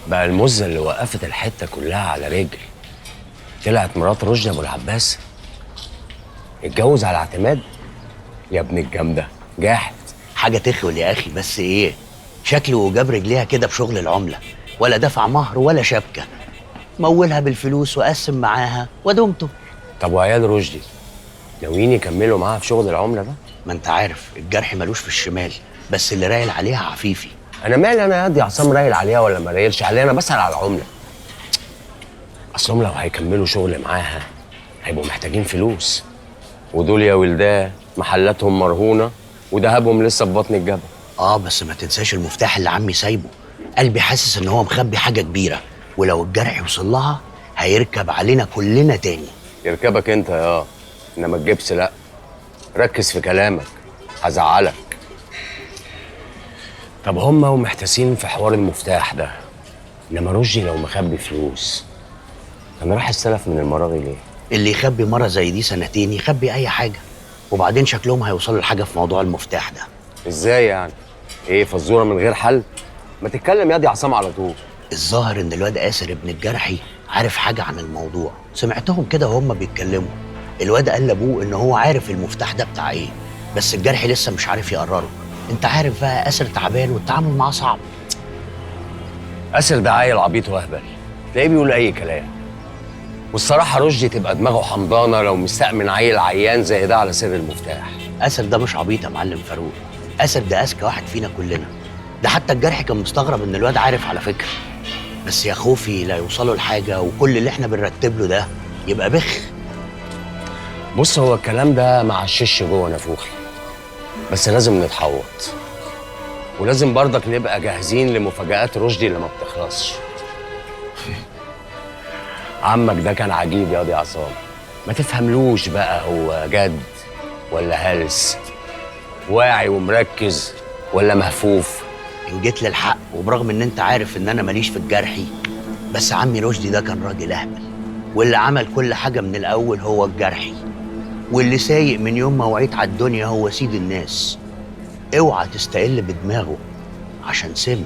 بقى المزة اللي وقفت الحتة كلها على رجل طلعت مرات رشدي ابو العباس؟ اتجوز على اعتماد؟ يا ابن الجامدة جاحد. حاجة تخول يا اخي، بس ايه شكله جاب رجليها كده بشغل العملة، ولا دفع مهر ولا شبكة، مولها بالفلوس وقسم معاها ودمته. طب وعيال رشدي ناويين يكملوا معاها في شغل العملة ده؟ ما انت عارف الجرح ملوش في الشمال، بس اللي رايل عليها عفيفي. انا مالي انا يا عصام رايل عليها ولا ما رايلش عليها، انا بسأل على العملة. اصلهم لو هيكملوا شغل معاها هيبقوا محتاجين فلوس، ودول يا ولداه محلاتهم مرهونه وذهبهم لسه في بطن الجبل. اه بس ما تنساش المفتاح اللي عمي سايبه، قلبي حاسس ان هو مخبي حاجة كبيرة، ولو الجرح وصل لها هيركب علينا كلنا تاني. يركبك انت يا، انما الجبس لا. ركز في كلامك هزعلك. طب هما ومحتاسين في حوار المفتاح ده، انما رشدي لو مخبي فلوس كان راح استلف من المراغي ليه؟ اللي يخبي مرة زي دي سنتين يخبي اي حاجة، وبعدين شكلهم هيوصلوا لحاجة في موضوع المفتاح ده. ازاي يعني؟ ايه فزوره من غير حل؟ ما تتكلم يا دي عصام على طول. الظاهر ان الواد آسر ابن الجرحي عارف حاجة عن الموضوع، سمعتهم كده وهم بيتكلموا. الواد قال لابوه ان هو عارف المفتاح ده بتاع ايه، بس الجرحي لسه مش عارف يقرره. انت عارف بقى آسر تعبان والتعامل معاه صعب. آسر ده عيل عبيط واهبل، تلاقيه بيقول اي كلام. والصراحة رشدي تبقى دماغه حمضانة لو مستأمن عيل عيان زي ده على سر المفتاح. آسر ده مش عبيط يا معلم فاروق، آسر ده اذكى واحد فينا كلنا. ده حتى الجرح كان مستغرب ان الواد عارف على فكرة، بس يا خوفي لا يوصلوا لحاجة وكل اللي احنا بنرتب له ده يبقى بخ. بص هو الكلام ده مع الشش جوه نافوخي، بس لازم نتحوط، ولازم برضك نبقى جاهزين لمفاجآت رشدي اللي ما بتخلصش. عمك ده كان عجيب يا دي عصام، ما تفهملوش بقى هو جد ولا هلس، واعي ومركز ولا مهفوف. ان جيت للحق، وبرغم ان انت عارف ان انا ماليش في الجرحي، بس عمي رشدي ده كان راجل اهبل، واللي عمل كل حاجة من الاول هو الجرحي، واللي سايق من يوم ما وعيت على الدنيا هو سيد الناس. اوعى تستقل بدماغه عشان سم.